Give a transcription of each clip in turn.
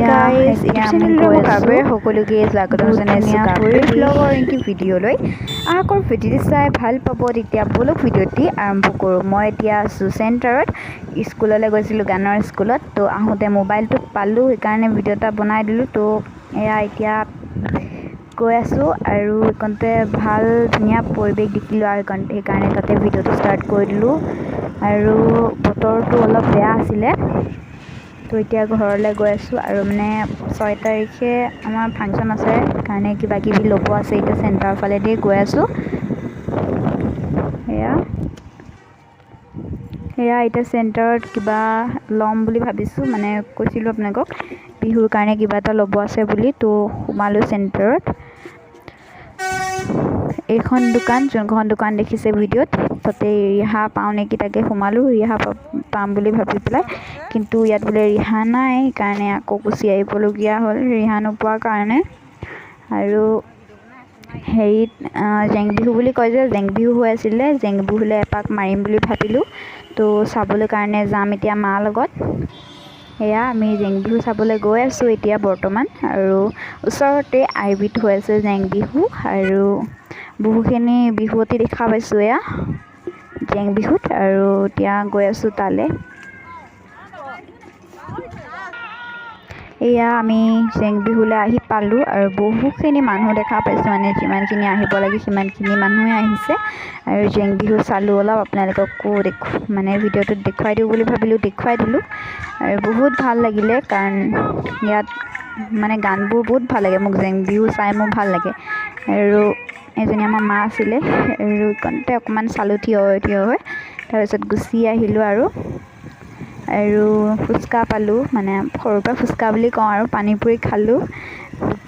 Guys, এতিয়া YouTube আমি চেনেললৈ গৈ মোক আছোঁ। আবাৰ সকলোকে স্বাগতম বহুত জনাইছোঁ ধুনীয়া গাভৰু পৰিৱেশ। ব্লগৰ এটি ভিডিঅ'লৈ। আশা কৰোঁ ভিডিঅ'টি চাই ভাল পাব। তেতিয়া ব'লক, ভিডিঅ'টি আৰম্ভ কৰোঁ। মই এতিয়া আছোঁ চেণ্টাৰত। স্কুললৈ গৈছিলোঁ, গানৰ স্কুলত। তো আহোঁতে মোবাইলটো পালোঁ, সেইকাৰণে ভিডিঅ' এটা বনাই দিলোঁ। তো এয়া এতিয়া গৈ আছোঁ আৰু এইকণতে ভাল ধুনীয়া পৰিৱেশ দেখিলোঁ আৰু সেইকাৰণে তাতে ভিডিঅ'টো ষ্টাৰ্ট কৰি দিলোঁ। আৰু বতৰটো অলপ বেয়া আছিলে। তো এতিয়া ঘৰলৈ গৈ আছোঁ আৰু মানে 6 তাৰিখে আমাৰ ফাংচন আছে, সেইকাৰণে কিবা কিবি ল'ব আছে। এতিয়া চেণ্টাৰৰ ফালেদি গৈ আছোঁ। এয়া এয়া এতিয়া চেণ্টাৰত কিবা ল'ম বুলি ভাবিছোঁ। মানে কৈছিলোঁ আপোনালোকক, বিহুৰ কাৰণে কিবা এটা ল'ব আছে বুলি। তো সোমালোঁ চেণ্টাৰত। এইখন দোকান, যোনখন দোকান দেখিছে ভিডিঅ'ত, তাতে ৰিহা পাওঁ নেকি তাকে সোমালোঁ, ৰিহা পাম বুলি ভাবি পেলাই। কিন্তু ইয়াত বোলে ৰিহা নাই, সেইকাৰণে আকৌ গুচি আহিবলগীয়া হ'ল ৰিহা নোপোৱাৰ কাৰণে। আৰু হেৰিত জেং বিহু বুলি কয় যে, জেং বিহু হৈ আছিলে। জেং বিহুলৈ এপাক মাৰিম বুলি ভাবিলোঁ। তো চাবলৈ কাৰণে যাম এতিয়া মাৰ লগত। এয়া আমি জেং বিহু চাবলৈ গৈ আছোঁ এতিয়া বৰ্তমান। আৰু ওচৰতে আই বিত হৈ আছে জেং বিহু আৰু বহুখিনি বিহুৱতী দেখা পাইছোঁ এয়া জেং বিহুত। আৰু এতিয়া গৈ আছোঁ তালৈ। এয়া আমি জেং বিহুলৈ আহি পালোঁ আৰু বহুখিনি মানুহ দেখা পাইছোঁ। মানে যিমানখিনি আহিব লাগে সিমানখিনি মানুহে আহিছে। আৰু জেং বিহু চালোঁ অলপ, আপোনালোককো দেখু মানে ভিডিঅ'টোত দেখুৱাই দিওঁ বুলি ভাবিলোঁ, দেখুৱাই দিলোঁ। আৰু বহুত ভাল লাগিলে, কাৰণ ইয়াত মানে গানবোৰ বহুত ভাল লাগে মোক। জেং বিহু চাই মোৰ ভাল লাগে। আৰু এজনী আমাৰ মা আছিলে। আৰু এইকণতে অকণমান চালোঁ থিয় হৈ থিয় হৈ, তাৰপিছত গুচি আহিলোঁ। আৰু আৰু ফুচকা পালোঁ, মানে সৰুৰ পৰা ফুচকা বুলি কওঁ। আৰু পানীপুৰি খালোঁ,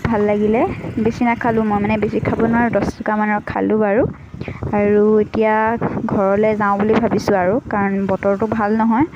ভাল লাগিলে। বেছি নাখালোঁ মই, মানে বেছি খাব নোৱাৰোঁ। 10 টকামানৰ খালোঁ বাৰু। আৰু এতিয়া ঘৰলৈ যাওঁ বুলি ভাবিছোঁ আৰু, কাৰণ বতৰটো ভাল নহয়।